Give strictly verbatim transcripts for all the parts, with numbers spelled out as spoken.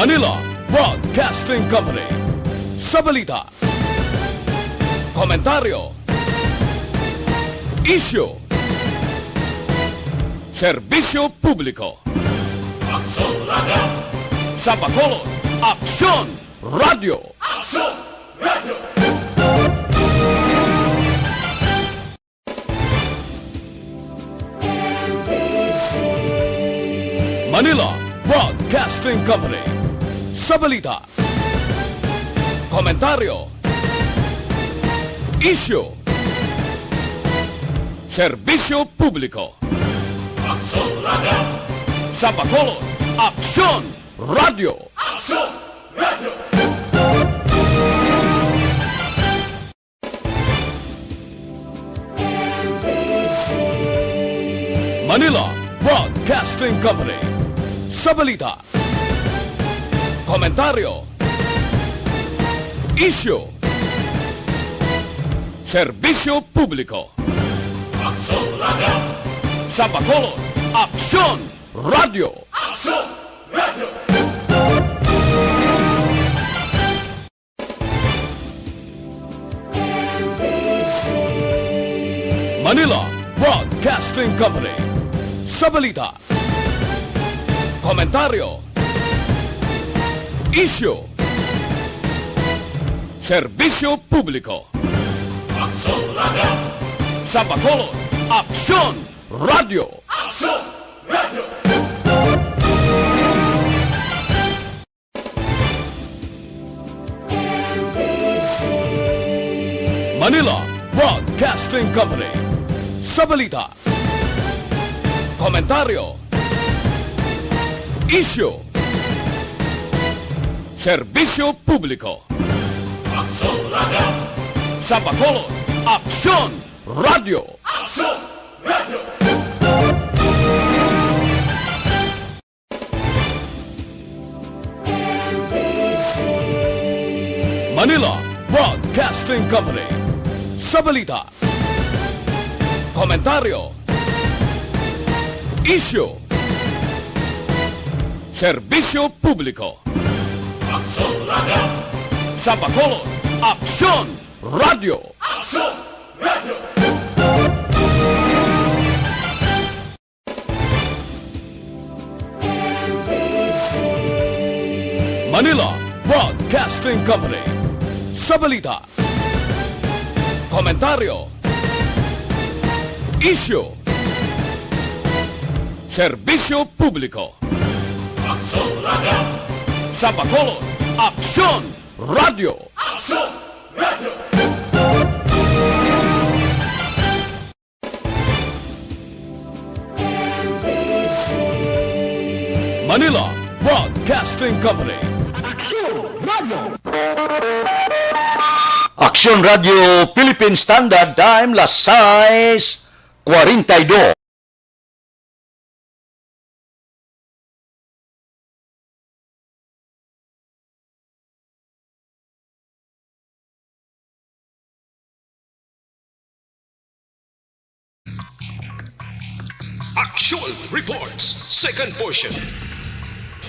Manila Broadcasting Company. Sa balita, komentaryo, isyu, serbisyo publiko. Aksyon Radio. Sa Bacolod, Aksyon Radio. Aksyon Radio. Manila Broadcasting Company. Sa balita, komentaryo, isyu, serbisyo publiko. Aksyon Radio. Sa Bacolod, Aksyon Radio. Aksyon Radio. Manila Broadcasting Company. Sa balita, komentaryo, isyu, serbisyo publiko. Aksyon Radio. Sa Bacolod, Aksyon Radio. Aksyon Radio. Manila Broadcasting Company. Sa balita, komentaryo, isyu, serbisyo publiko. Aksyon Radio. Sa Bacolod, Aksyon Radio. Aksyon Radio. Manila Broadcasting Company. Sa balita, komentaryo, isyu, serbisyo publiko. Aksyon Radio. Sa Bacolod, Aksyon Radio. Aksyon Radio. Manila Broadcasting Company. Sa balita, komentaryo, isyu, serbisyo publiko. Aksyon Radio. Sa Bacolod, Aksyon Radio. Aksyon Radio. Manila Broadcasting Company. Sa balita, komentaryo, isyu, serbisyo publiko. Aksyon Radio. Sa Bacolod, Aksyon Radio. Aksyon Radio. Manila Broadcasting Company. Aksyon Radio. Aksyon Radio Philippine Standard Time, las sais cuarenta y dos. Action Reports, second portion.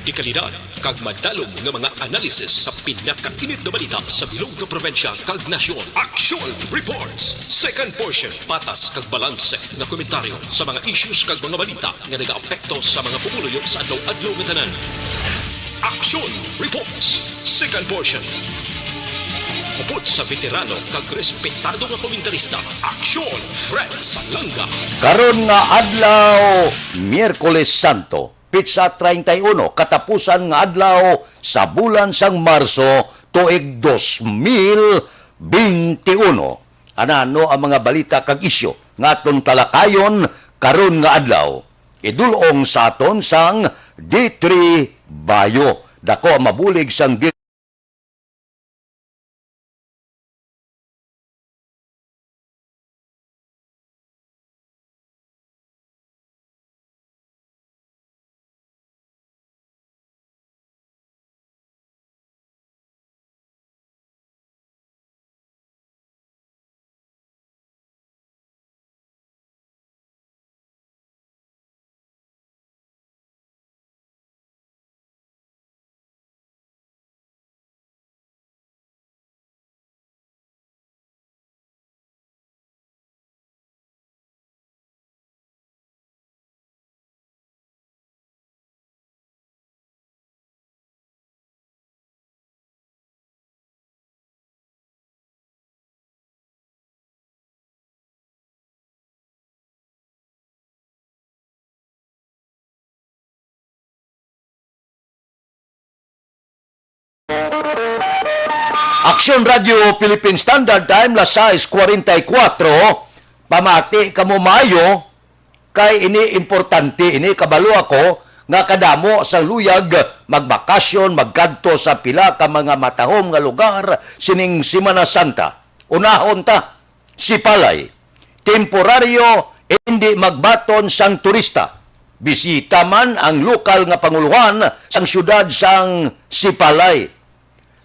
Dekalidad kag madalom nga mga analisis sa pinakainit nga balita sa bilog nga probinsya kag nasyon. Action Reports, second portion. Patas kag balanse nga komentaryo sa mga issues kag mga balita nga nagaapekto sa mga pumuluyo sa adlaw-adlaw nga tanan. Action Reports, second portion. Upod sa veterano kag respetado nga komentarista, Action Fred Salanga. Karon nga adlaw, Miyerkules Santo, pitsa treinta y uno, katapusan nga adlaw sa bulan sang Marso, tuig dos mil bente uno. Anano ang mga balita kag isyu nga aton talakayon karon nga adlaw? Idul-ong sa aton sang D three Bayo. Dako ang mabulig sang D Aksyon Radio Philippine Standard Time, las sais cuarenta y cuatro. Pamati kamo maayo, kay ini importante ini. Kabalo ako nga kadamo sa luyag magbakasyon, magkadto sa pila ka mga matahom nga lugar sining Semana Santa. Unahon ta, Sipalay. Temporaryo, hindi magbaton sang turista. Bisita man ang lokal nga pangulohan sang siyudad sang Sipalay.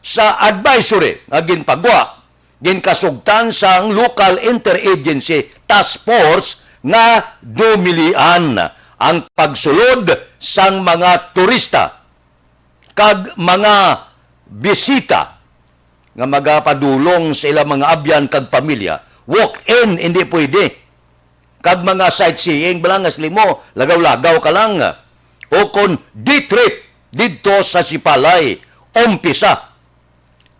Sa advisory nga ginpagwa, ginkasugtan sang Local Interagency Task Force nga dumilian ang pagsulod sang mga turista kag mga bisita nga magapadulong sa ilang mga abyan kag pamilya. Walk-in, hindi pwede. Kag mga sightseeing, bala nga sila mo, lagaw-lagaw ka lang. O kon day trip didto sa Sipalay, umpisa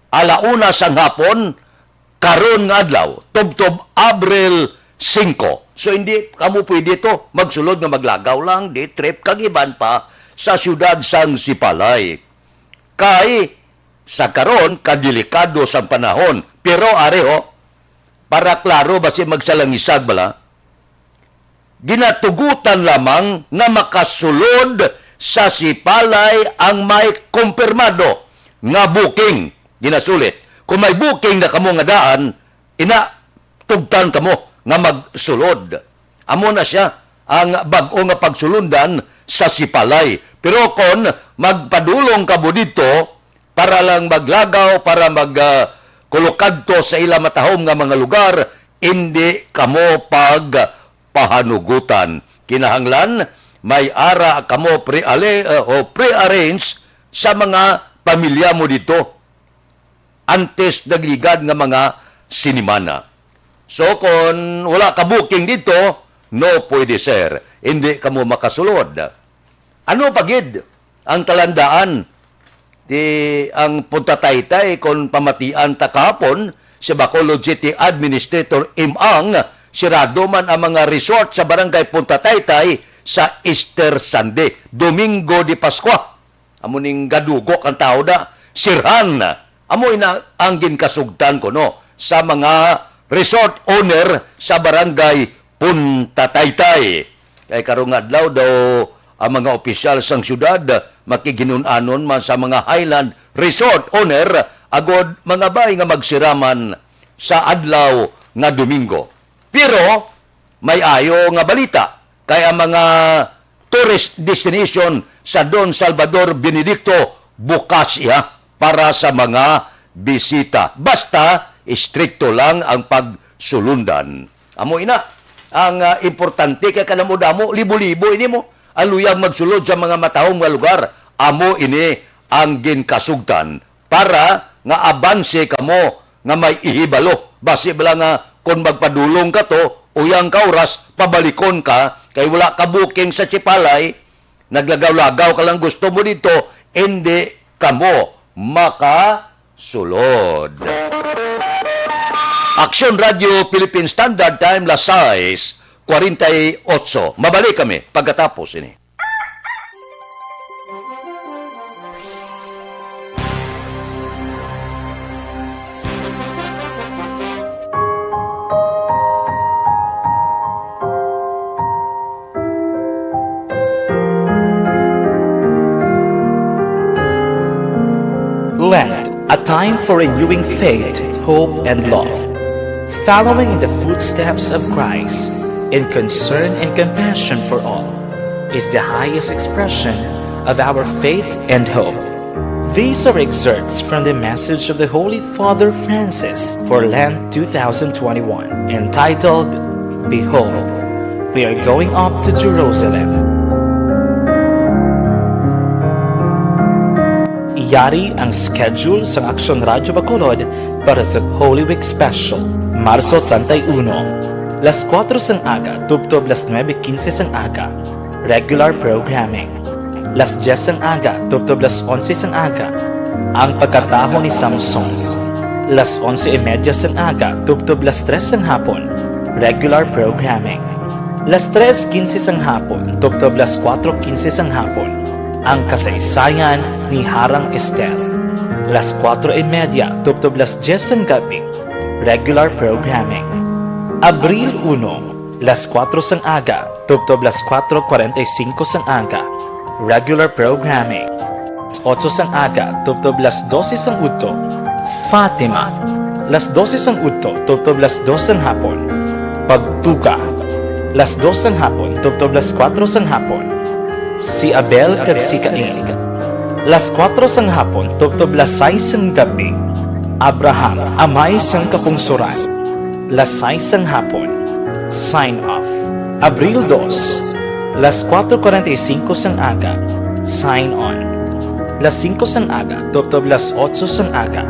ala una sang hapon, karon nga adlaw, tubtob Abril singko. So, hindi kamo pwede to magsulod nga maglagaw lang, day trip, kag iban pa sa siyudad sang Sipalay. Kay sa karon, kadelikado sang panahon. Pero ari ho, para klaro, basi magsalangisag bala, ginatugutan lamang nga makasulod sa Sipalay ang may kumpirmado nga booking. Ginasulit, kung may booking na kamo nga daan, ina, tugtan kamo nga magsulod. Amo na sia ang bag-o nga pagsulundan sa Sipalay. Pero kon magpadulong kamo didto para lang maglagaw, para mag, ah, kulokadto sa ila matahom nga mga lugar, indi kamo pagpahanugutan. Kinahanglan may ara kamo pre-ale-, ah, o pre-arrange sa mga pamilya mo didto antes nagligad nga mga sinimana. So, kon wala ka booking didto, no pwede, sir. Hindi kamo makasulod. Ano pa gid ang talandaan? Ti ang Punta Taytay, kon pamatian ta kahapon, si Bacolod City Administrator Im Ang, sirado man ang mga resort sa Barangay Punta Taytay sa Easter Sunday, Domingo de Pascua. Amo ning gadugok ang tawo da, sirhan. Amo ina ang ginkasugtan kuno sa mga resort owner sa Barangay Punta Taytay. Kay karong adlaw daw ang mga opisyal sang syudad makighinun-anon man sa mga Highland Resort owner agod mangabay nga magsiraman sa adlaw nga Domingo. Pero may ayo nga balita, kay ang mga tourist destination sa Don Salvador Benedicto bukas iya para sa mga bisita. Basta, istrikto lang ang pagsulundan. Amo ina ang, ah, importante, kay kanamo damo, libo-libo ini mo ang luyag magsulod sa mga matahom nga lugar. Amo ini ang ginkasugtan para nga abanse kamo nga may ihibalo. Basi bala nga kon magpadulong ka to, uyang ka oras, pabalikon ka, kay wala ka booking sa Sipalay, naglagaw-lagaw ka lang gusto mo dito, hindi kamo makasulod. Aksyon Radio Philippine Standard Time, las sais cuarenta y ocho. Mabalik kami pagkatapos ini. Lent, a time for renewing faith, hope, and love. Following in the footsteps of Christ in concern and compassion for all is the highest expression of our faith and hope. These are excerpts from the message of the Holy Father Francis for Lent two thousand twenty-one, entitled, "Behold, we are going up to Jerusalem." Yari ang schedule sang Aksyon Radyo Bacolod para sa Holy Week Special, Marso treinta y uno, las kuwatro sang aga tubtob las nuebe quince sang aga. Regular programming. Las dyes sang aga tubtob las onse sang aga, ang pagkataho ni Samson. Las onse y media sang aga tubtob las tres sang hapon, regular programming. Las tres quince sang hapon tubtob las kuwatro quince sang hapon, ang kasaysayan ni Harang Ester. Las kuwatro y media tubtob las dyes sang gab-i, regular programming. Abril uno, las kuwatro sang aga tubtob las kuwatro kwarenta y singko sang aga, regular programming. Las otso sang aga tubtob las dose sang udto, Fatima. Las dose sang udto tubtob las dos sang hapon, Pagtuga. Las dos sang hapon tubtob las kuwatro sang hapon, Si Abel kag si Cain. Las kuwatro sang hapon tubtob las sais sang gab-i, Abraham, Amay sang Kapungsoran. Las sais sang hapon, Sign Off. Abril dos, las kuwatro kwarenta y singko sang aga, Sign On. Las singko sang aga tubtob las otso sang aga,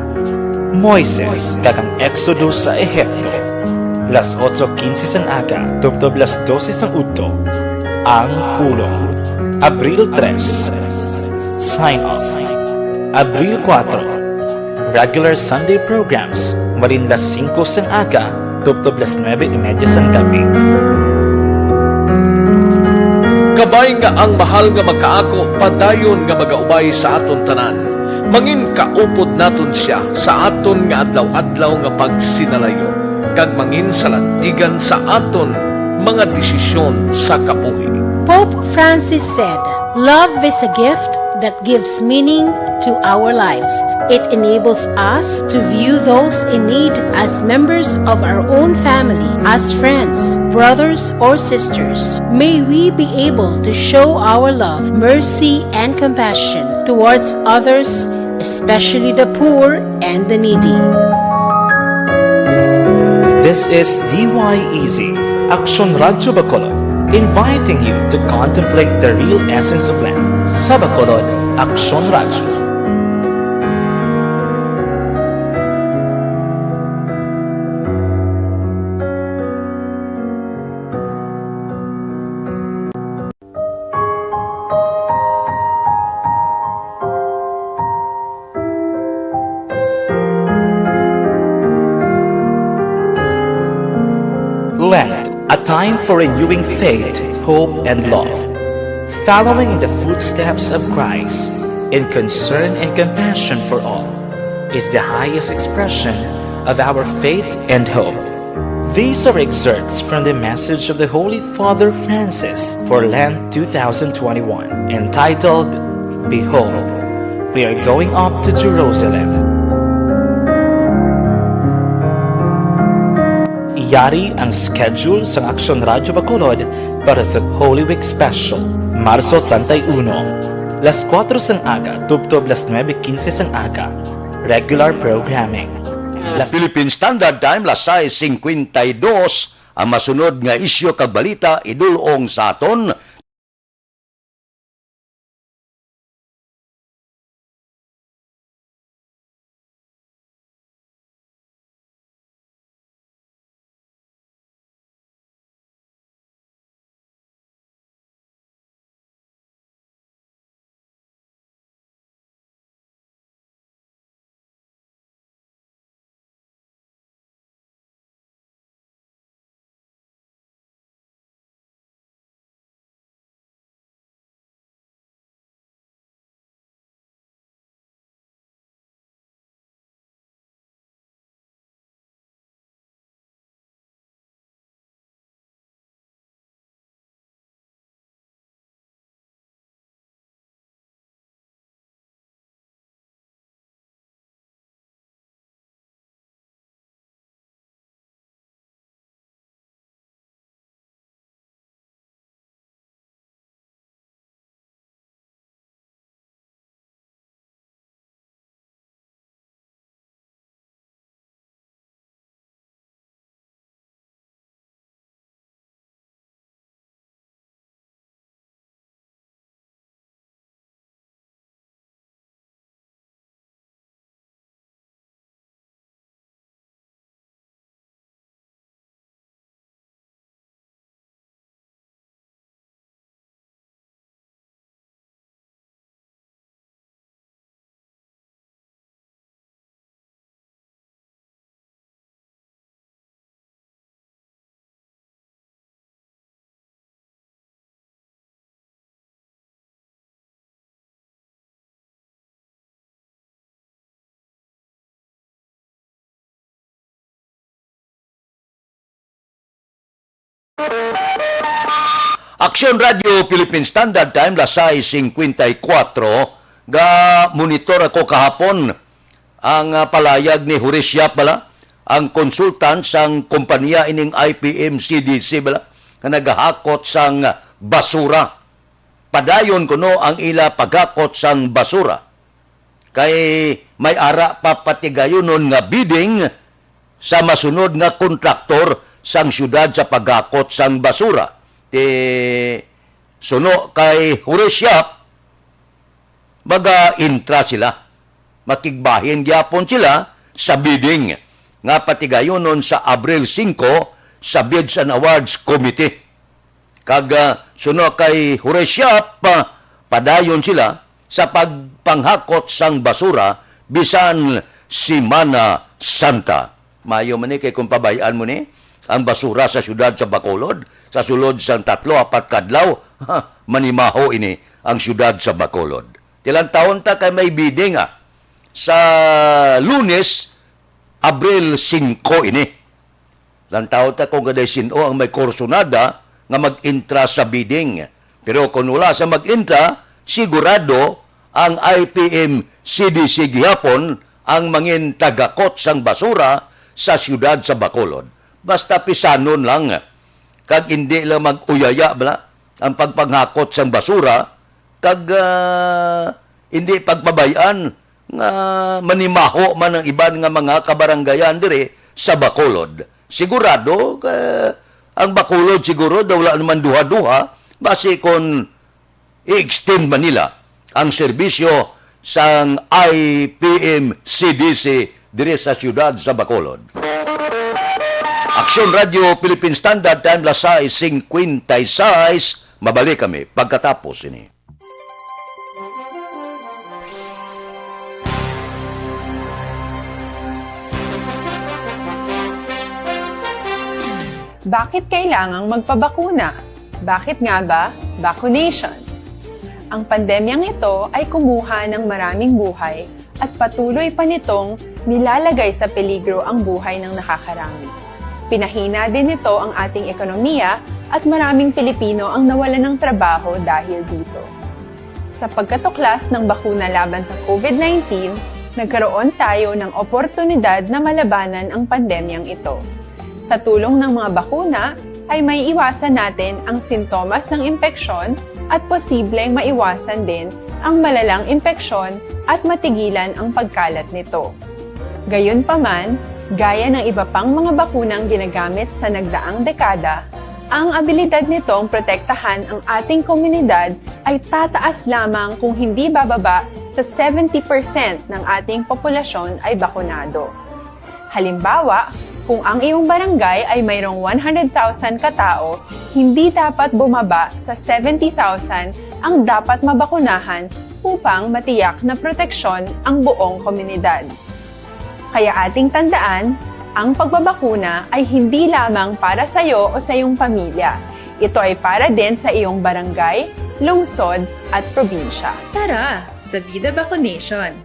Moises kag ang Exodus sa Ehipto. Las otso quince sang aga tubtob las dose sang udto, Ang Pulong. Abril tres, Sign Off. Abril kuwatro, regular Sunday programs, malin las singko sang aga tubtob las nuebe y media sang gab-i. Kabay nga ang mahal nga Makaako padayon nga magaubay sa aton tanan, mangin kaupod naton sia sa aton nga adlaw-adlaw nga pagsinalayo, kag mangin salantigan sa aton mga desisyon sa kabuhi. Pope Francis said, "Love is a gift that gives meaning to our lives. It enables us to view those in need as members of our own family, as friends, brothers, or sisters. May we be able to show our love, mercy, and compassion towards others, especially the poor and the needy." This is D Y E Z, Aksyon Radyo Bacolod, inviting you to contemplate the real essence of life. Sa Bacolod, Aksyon Radyo. Lent, a time for renewing faith, hope, and love. Following in the footsteps of Christ in concern and compassion for all is the highest expression of our faith and hope. These are excerpts from the message of the Holy Father Francis for Lent two thousand twenty-one, entitled, "Behold, we are going up to Jerusalem." Yari ang schedule sang Aksyon Radyo Bacolod para sa Holy Week Special, Marso treinta y uno, las kuwatro sang aga tubtob las nuebe quince sang aga, regular programming. Las Philippine Standard Time, las sais cincuenta y dos. Ang masunod nga isyu kag balita idul-ong sa aton. Aksyon Radio Philippine Standard Time, las sais cincuenta y cuatro. Ga-monitor ako kahapon ang, ah, palayag ni Horace Yap bala, ang konsultan sang kompanya ining I P M C D C bala, nga nagahakot sang basura. Padayon kuno ang ila paghakot sang basura. Kay may ara pa patigayonon nga bidding sa masunod nga kontraktor sang siyudad sa paghakot sang basura. Ti suno kay Horace Yap, maga-intra sila. Makigbahin gyapon sila sa bidding nga patigayonon sa Abril singko sa Bids and Awards Committee. Kag, ah, suno kay Horace Yap, ah, padayon sila sa pagpanghakot sang basura bisan Semana Santa. Mayo man ni kay kung pabay-an mo ni ang basura sa siyudad sa Bacolod, sa sulod sang tatlo, apat ka adlaw, ha, manimaho ini ang siyudad sa Bacolod. Tilantawon ta kay may bidding, ah, sa Lunes, Abril singko ini. Lantaw ta kung kaday sin-o ang may kursunada nga mag-intra sa bidding. Pero kung wala sa mag-intra, sigurado ang I P M C D C gihapon ang mangin tagakot sang basura sa siyudad sa Bacolod. Basta pisanon lang, kag indi lang mag-uyaya bala ang pagpanghakot sang basura, kag, ah, indi pagpabay-an nga manimaho man ang iban nga mga kabarangayan diri sa Bacolod. Sigurado, eh, ang Bacolod siguro daw wala naman duha-duha, basi kon i-extend man nila ang serbisyo sang I P M C D C diri sa siyudad sa Bacolod. Aksyon Radio Philippine Standard Time, las sais cincuenta y seis. Mabalik kami pagkatapos ini. Bakit kailangang magpabakuna? Bakit nga ba vaccination? Ang pandemyang ito ay kumuha ng maraming buhay at patuloy pa nitong nilalagay sa peligro ang buhay ng nakakarami. Pinahina din nito ang ating ekonomiya at maraming Pilipino ang nawalan ng trabaho dahil dito. Sa pagkatuklas ng bakuna laban sa COVID nineteen, nagkaroon tayo ng oportunidad na malabanan ang pandemyang ito. Sa tulong ng mga bakuna, ay may iwasan natin ang sintomas ng impeksyon at posibleng maiwasan din ang malalang impeksyon at matigilan ang pagkalat nito. Gayunpaman, gaya ng iba pang mga bakunang ginagamit sa nagdaang dekada, ang abilidad nitong protektahan ang ating komunidad ay tataas lamang kung hindi bababa sa seventy percent ng ating populasyon ay bakunado. Halimbawa, kung ang iyong barangay ay mayroong one hundred thousand katao, hindi dapat bumaba sa seventy thousand ang dapat mabakunahan upang matiyak na proteksyon ang buong komunidad. Kaya ating tandaan, ang pagbabakuna ay hindi lamang para sa iyo o sa iyong pamilya. Ito ay para din sa iyong barangay, lungsod, at probinsya. Tara, sa Vida Vaccination!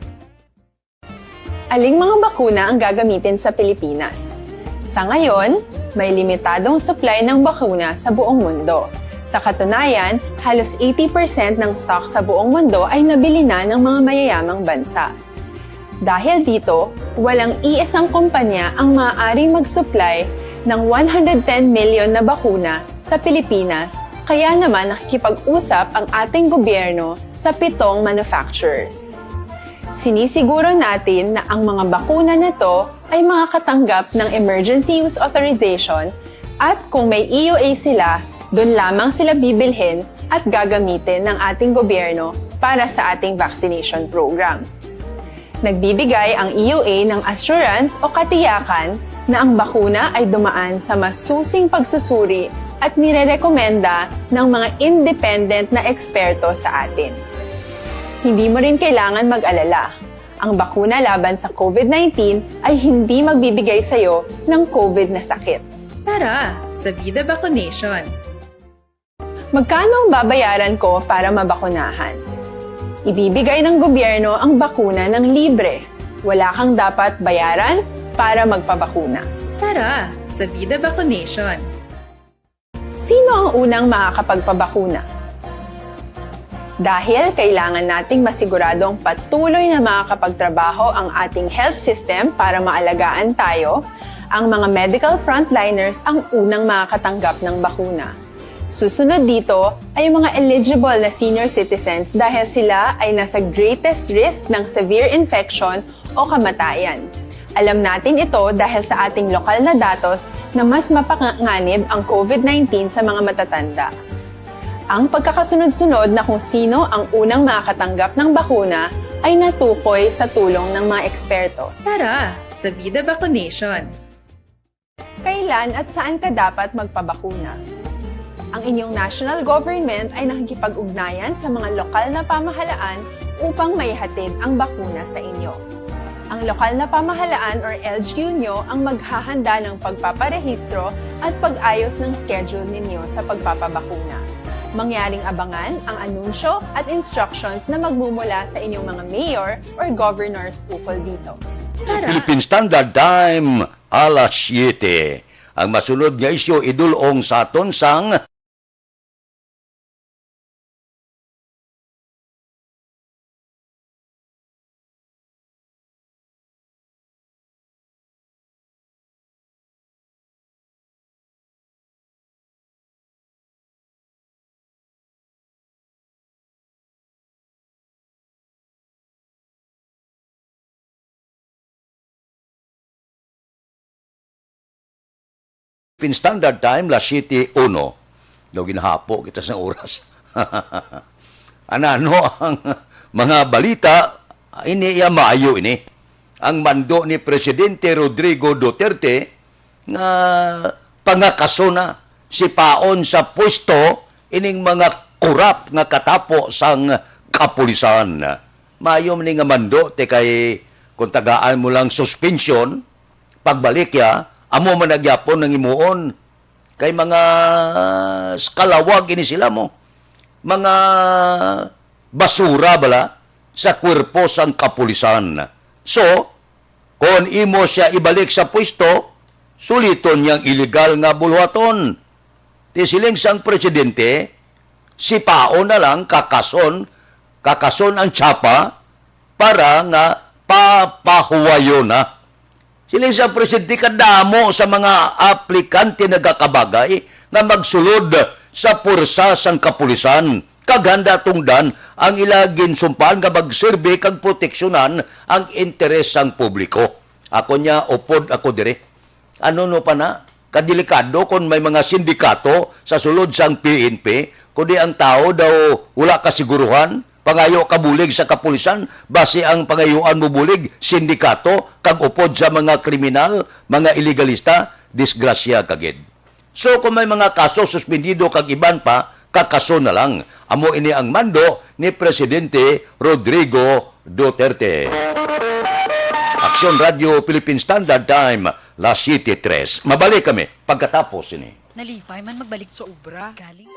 Aling mga bakuna ang gagamitin sa Pilipinas? Sa ngayon, may limitadong supply ng bakuna sa buong mundo. Sa katunayan, halos eighty percent ng stock sa buong mundo ay nabili na ng mga mayayamang bansa. Dahil dito, walang iisang kumpanya ang maaaring mag-supply ng one hundred ten million na bakuna sa Pilipinas, kaya naman nakikipag-usap ang ating gobyerno sa pitong manufacturers. Sinisiguro natin na ang mga bakuna na to ay makakatanggap ng emergency use authorization at kung may E U A sila, doon lamang sila bibilhin at gagamitin ng ating gobyerno para sa ating vaccination program. Nagbibigay ang E U A ng assurance o katiyakan na ang bakuna ay dumaan sa masusing pagsusuri at nirerekomenda ng mga independent na eksperto sa atin. Hindi mo rin kailangan mag-alala. Ang bakuna laban sa COVID nineteen ay hindi magbibigay sa iyo ng COVID na sakit. Tara, sa Vida Vaccination! Magkano ang babayaran ko para mabakunahan? Ibibigay ng gobyerno ang bakuna ng libre. Wala kang dapat bayaran para magpabakuna. Tara, sa Vida Vaccination! Sino ang unang makakapagpabakuna? Dahil kailangan nating masiguradong patuloy na makakapagtrabaho ang ating health system para maalagaan tayo, ang mga medical frontliners ang unang makakatanggap ng bakuna. Susunod dito ay yung mga eligible na senior citizens dahil sila ay nasa greatest risk ng severe infection o kamatayan. Alam natin ito dahil sa ating lokal na datos na mas mapanganib ang COVID nineteen sa mga matatanda. Ang pagkakasunod-sunod na kung sino ang unang makakatanggap ng bakuna ay natukoy sa tulong ng mga eksperto. Tara, sa Vida Vaccination! Kailan at saan ka dapat magpabakuna? Ang inyong national government ay nakikipag-ugnayan sa mga lokal na pamahalaan upang maihatid ang bakuna sa inyo. Ang lokal na pamahalaan or L G U nyo ang maghahanda ng pagpaparehistro at pag-ayos ng schedule ninyo sa pagpapabakuna. Mangyaring abangan ang anunsyo at instructions na magmumula sa inyong mga mayor or governors ukol dito. Tara! Philippine Standard Time, alas siyete. Ang masunod nga isyu idul-ong sa aton sang Philippine Standard Time, las siete uno. Daw ginahapo kita sa oras. Anano ang mga balita? Ini iya maayo ini. Ang mando ni Presidente Rodrigo Duterte nga pangakaso na, sipaon sa pwesto ining mga korap nga katapo sang kapulisan. Maayo man ni nga mando, te, kay kung tagaan mo lang suspension, pagbalik ya, amo man na gyapon ang himuon. Kay mga skalawag ini sila mo. Mga basura bala sa kwerpo sang kapulisan. So, kon imo sia ibalik sa pwesto, suliton niyang iligal nga buluhaton. Ti siling sang presidente, sipaon na lang, kakason, kakason ang tsapa para nga papahuwayon na. Siling sa presidente, kadamo sa mga aplikante nagakabagay nga magsulod sa pwersa sang kapulisan, kag handa tungdan ang ila ginsumpaan nga magserbi kag proteksyonan ang interes sang publiko. Ako niya, upod ako diri. Ano no pa na? Kadelikado kon may mga sindikato sa sulod sang P N P, kundi ang tawo daw wala kasiguruhan, pangayo ka bulig sa kapulisan, basi ang pangayuan mo bulig, sindikato, kag upod sa mga kriminal, mga ilegalista, disgrasya ka gid. So, kung may mga kaso, suspendido kag iban pa, kakaso na lang. Amo ini ang mando ni Presidente Rodrigo Duterte. Aksyon Radio Philippine Standard Time, las siete tres. Mabalik kami pagkatapos ini. Nalipay man magbalik sa obra. Galing.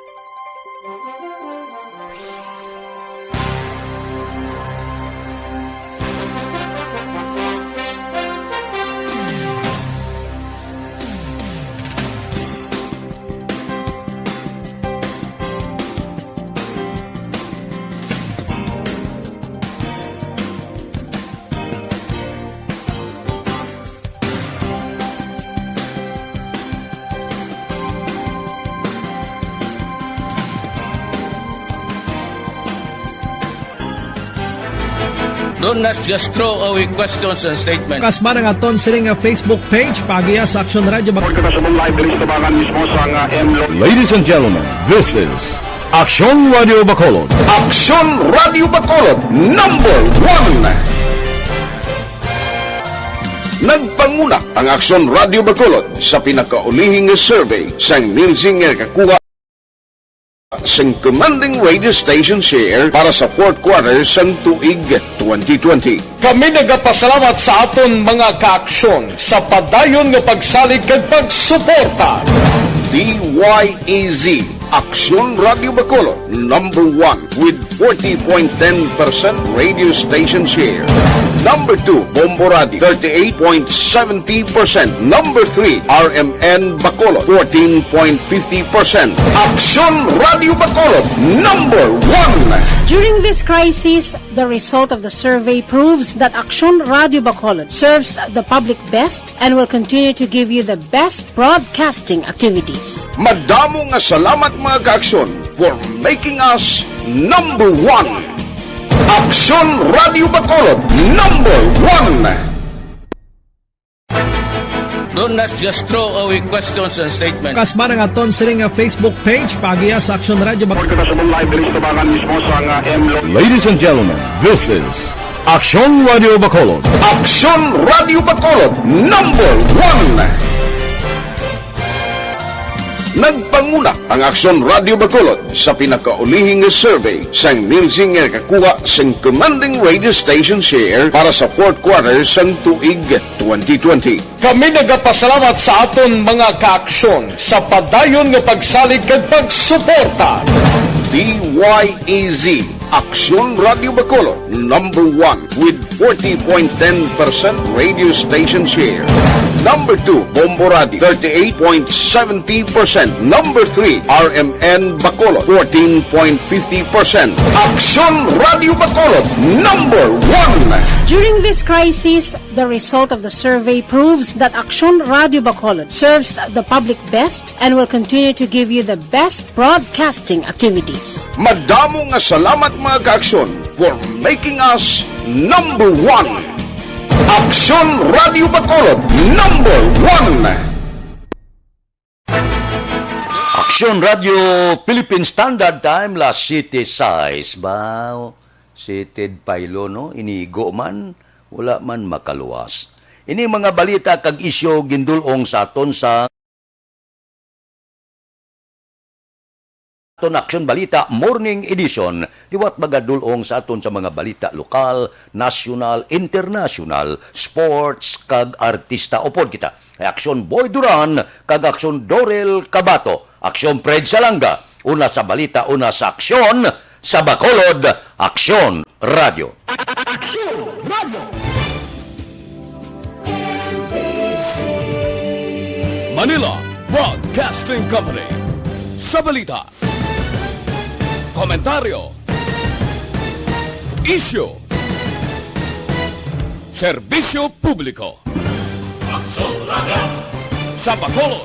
Don't, let's just throw away questions and statements. Kasman ang aton sining nga Facebook page, paagiha sa Aksyon Radio Bac- Report kita sa buong live diri sa Tabangan mismo sa nga M Lo- Ladies and gentlemen, this is Aksyon Radio Bacolod. Aksyon Radio Bacolod, number one. Nagpanguna ang Aksyon Radio Bacolod sa pinakaulihi nga survey sang Nielsen nga nakakuha sang commanding radio station share para sa fourth quarter sang tuig twenty twenty. Kami nagapasalamat sa aton mga kaaksyon sa padayon nga pagsalig kag pagsuporta. D Y E Z, Aksyon Radio Bacolod, number one with forty point ten percent radio station share. Number two, Bombo Radio, thirty-eight point seventy percent. Number three, R M N Bacolod, fourteen point fifty percent. Aksyon Radio Bacolod, number one. During this crisis, the result of the survey proves that Aksyon Radio Bacolod serves the public best and will continue to give you the best broadcasting activities. Madamo nga salamat, mga ka-Aksyon, for making us number one. Aksyon Radio Bacolod, number one. Do not just throw away questions and statements. Kasma ang aton sini nga Facebook page, paagiha sa Aksyon Radio Bacolod. Kita sa live diri sa tubangan mismo sa nga M Lo- Ladies and gentlemen, this is Aksyon Radio Bacolod. Aksyon Radio Bacolod, number one. Nagpanguna ang Aksyon Radio Bacolod sa pinakaulihi nga survey sang Nielsen nga nakakuha sing commanding radio station share para sa fourth quarter sang tuig twenty twenty. Kami nagapasalamat sa aton mga ka-Aksyon sa padayon nga pagsalig kag pagsuporta. D Y E Z, Aksyon Radio Bacolod, number one with forty point ten percent radio station share. Number two, Bombo Radio, thirty-eight point seventy percent. Number three, R M N Bacolod, fourteen point fifty percent. Aksyon Radio Bacolod, number one. During this crisis, the result of the survey proves that Aksyon Radio Bacolod serves the public best and will continue to give you the best broadcasting activities. Madamo nga salamat, mga ka-Aksyon, for making us number one. Aksyon Radio Bacolod, number one. Aksyon Radio Philippine Standard Time, las siete sais. Ba, siete pa hilo, no? Inigo man, wala man makaluwas. Ini mga balita kag isyu gindul-ong sa aton sa aton Aksyon Balita Morning Edition. Liwat magadul-ong sa aton sa mga balita lokal, nasyonal, internasyonal, sports, kag artista. Upod kita kay Aksyon Boy Duran kag Aksyon Dorel Cabato, Aksyon Fred Salanga, una sa balita, una sa aksyon, sa Bacolod, Aksyon Radio. Aksyon Radio. Manila Broadcasting Company. Sa balita, komentaryo, isyu, serbisyo publiko. Aksyon Radio. Sa Bacolod,